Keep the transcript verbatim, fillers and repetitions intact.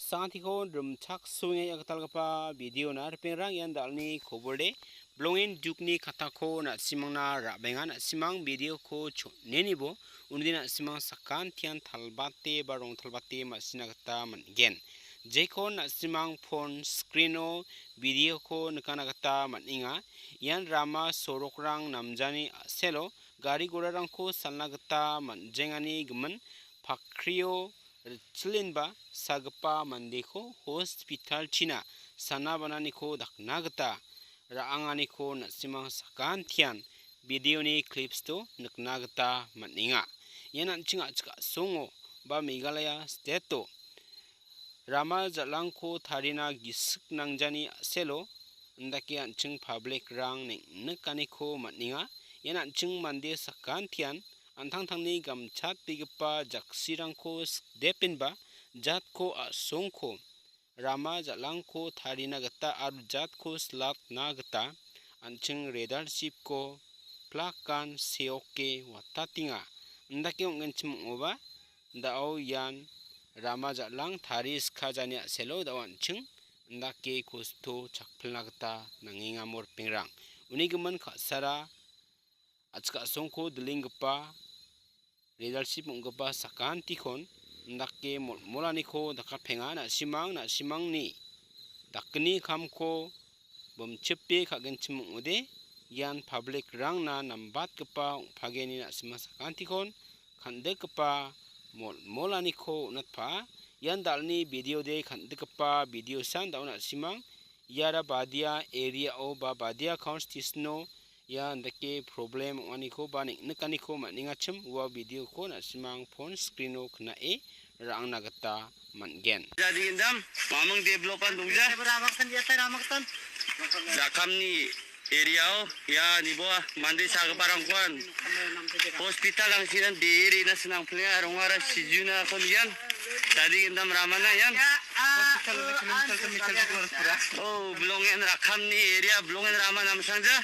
Sangantiko rimchaksoenga ia gitalgipa videona. Ripengrang, ian dalni koborde. Bilongen dukni katako na·simangna ra·benga. Na·simang videoko chonenibo undi na·simang sakantian talbate ba rongtalbate ma·sina gita man·gen. Jekon na·simang phone screeno videoko nikna gita man·enga. Ian rama sorokrang namjani a·selo gari gorarangko salna gita man·jengani gimin pakrio ritchilenba sagipa mandeko hospitalchina sana bananiko dakna gita ra·anganiko na·simang sakantian videoni clipsto nikna gita man·enga. Ian an·ching a·chik a·songo ba Meghalaya state-o rama jal·angko tarina gisik nangjani a·selo, indake an·ching public-rang neng·nikaniko man·enga. Ian an·ching mande sakantian an·tangtangni gamchatbegipa jaksirangko sikdepenba jatko a·songko rama jal·angko tarina gita aro jatko silatna gita an·ching redarshipko plakan seoke watatenga. Indake ong·genchim ong·oba, da·o ian rama jal·ang tari skajani a·selo da·o an·ching indake kosto chakpilna gita nangenga mo ripengrang. Uni gimin ka·sara a·chik a·songko dilenggipa, redarship ong·gipa sakantikon indake molmolaniko dakapenga. Na·simang, na·simangni dakgni kamko bimchipe ka·genchim ong·ode, ian public-rangna nambatgipa ong·pageni na·sima sakantikon kan·dikgipa molmolaniko on·atpaa. Ian dalni videode kan·dikgipa videosan da·o na·simang iara Badia area-o ba Badia constitution-o ia indake problem ong·aniko ba neng·nikaniko man·engachim ua videoko na·simang phone screen-o knae ra·angna gita man·gen. Jadi indam, mamang develop-an dongja. Rakamni area-o ia nibo mande sagiparangkoan hospital angsinan beri na sinang plenga rongara sijuna kon ian. Jadi indam ramana ian. Oh, Bilongen Rakamni area, Bilongen Rama namsangja.